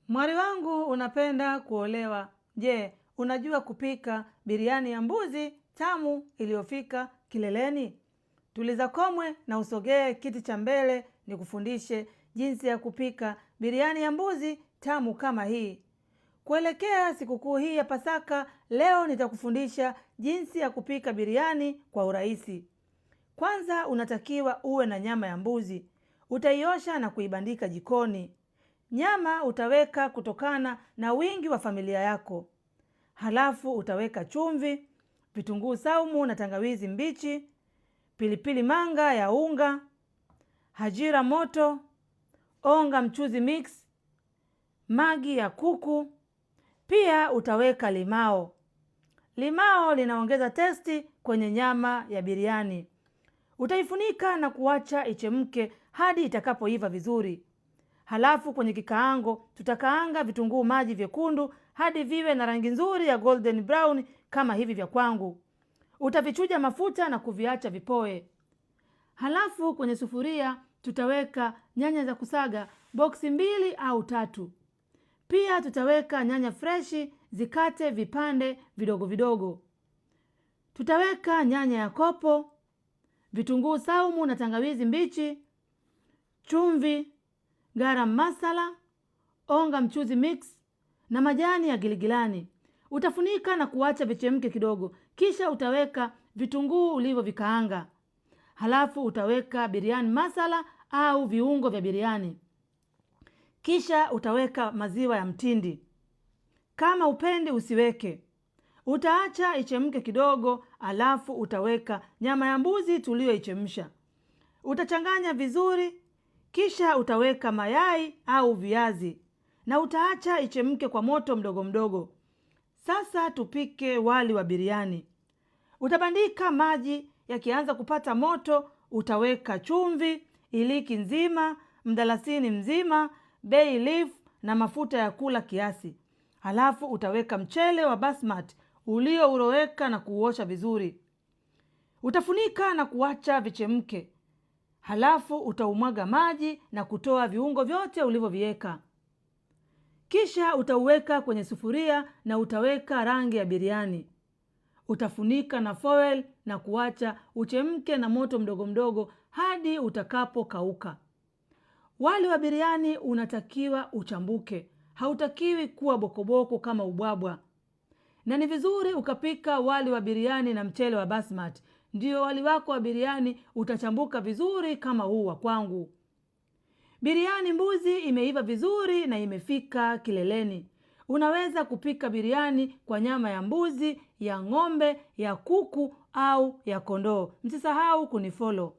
Mwari wangu, unapenda kuolewa. Je, unajua kupika biriani ya mbuzi tamu iliyofika kileleni? Tuliza komwe na usogee kiti cha mbele nikufundishe jinsi ya kupika biriani ya mbuzi tamu kama hii. Kuelekea sikukuu hii ya Pasaka, leo nitakufundisha jinsi ya kupika biriani kwa urahisi. Kwanza unatakiwa uwe na nyama ya mbuzi. Utaiosha na kuibandika jikoni. Nyama utaweka kutokana na wingi wa familia yako. Halafu utaweka chumvi, vitunguu saumu na tangawizi mbichi, pilipili manga ya unga, hajira moto, onga mchuzi mix, magi ya kuku. Pia utaweka limao. Limao linaongeza testi kwenye nyama ya biriani. Utaifunika na kuacha ichemke hadi itakapoiva vizuri. Halafu kwenye kikaango tutakaanga vitunguu maji vyekundu hadi viwe na rangi nzuri ya golden brown kama hivi vya kwangu. Utavichuja mafuta na kuviacha vipoe. Halafu kwenye sufuria tutaweka nyanya za kusaga boksi mbili au tatu. Pia tutaweka nyanya freshi zikate vipande vidogo vidogo. Tutaweka nyanya ya kopo, vitunguu saumu na tangawizi mbichi, chumvi, garam masala, onga mchuzi mix na majani ya giligilani. Utafunika na kuacha vichemke kidogo, kisha utaweka vitunguu ulivyovikaanga. Halafu utaweka biriani masala au viungo vya biriani, kisha utaweka maziwa ya mtindi. Kama upendi usiweke. Utaacha ichemke kidogo, alafu utaweka nyama ya mbuzi tuliyoichemsha. Utachanganya vizuri, kisha utaweka mayai au viazi na utaacha ichemke kwa moto mdogo mdogo. Sasa tupike wali wa biriani. Utabandika maji, yakianza kupata moto utaweka chumvi, iliki nzima, mdalasini mzima, bay leaf na mafuta ya kula kiasi. Halafu utaweka mchele wa basmati uliouroweka na kuuosha vizuri. Utafunika na kuacha vichemke. Halafu utaumwaga maji na kutoa viungo vyote ulivyoviweka. Kisha utauweka kwenye sufuria na utaweka rangi ya biriani. Utafunika na foil na kuacha uchemke na moto mdogo mdogo hadi utakapokauka. Wali wa biriani unatakiwa uchambuke, hautakiwi kuwa bokoboko kama ubwabwa. Na ni vizuri ukapika wali wa biriani na mchele wa basmati, ndio wali wako wa biriani utachambuka vizuri kama huu wa kwangu. Biriani mbuzi imeiva vizuri na imefika kileleni. Unaweza kupika biriani kwa nyama ya mbuzi, ya ng'ombe, ya kuku au ya kondoo. Msisahau kunifollow.